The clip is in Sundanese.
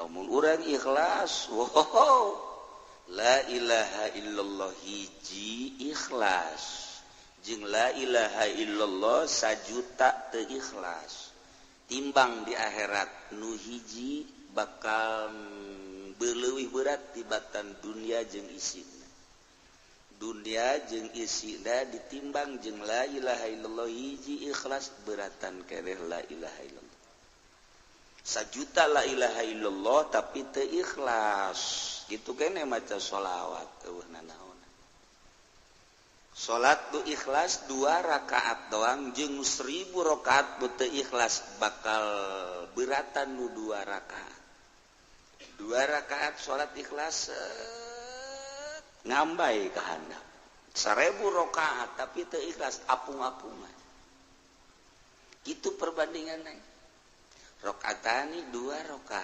Lamun urang ikhlas, wow, la ilaha illallah hiji ikhlas jeung la ilaha illallah sajuta teu ikhlas, timbang di akhirat nu hiji bakal leuwih berat tibatan dunia jeung isina. Dunia jeung isina ditimbang jeung la ilaha illallah hiji ikhlas, beratan keneh la ilaha illallah sajuta. La ilaha illallah tapi teu ikhlas gitu kene maca sholawat euweuh nanaon. Salat nu ikhlas dua rakaat doang jeung 1000 rakaat nu teu ikhlas, bakal beratan nu dua rakaat. Dua rakaat salat ikhlas ngambay ka handap. 1000 rakaat tapi teu ikhlas, apung-apungan. Itu perbandingan, rakaatani dua rakaat.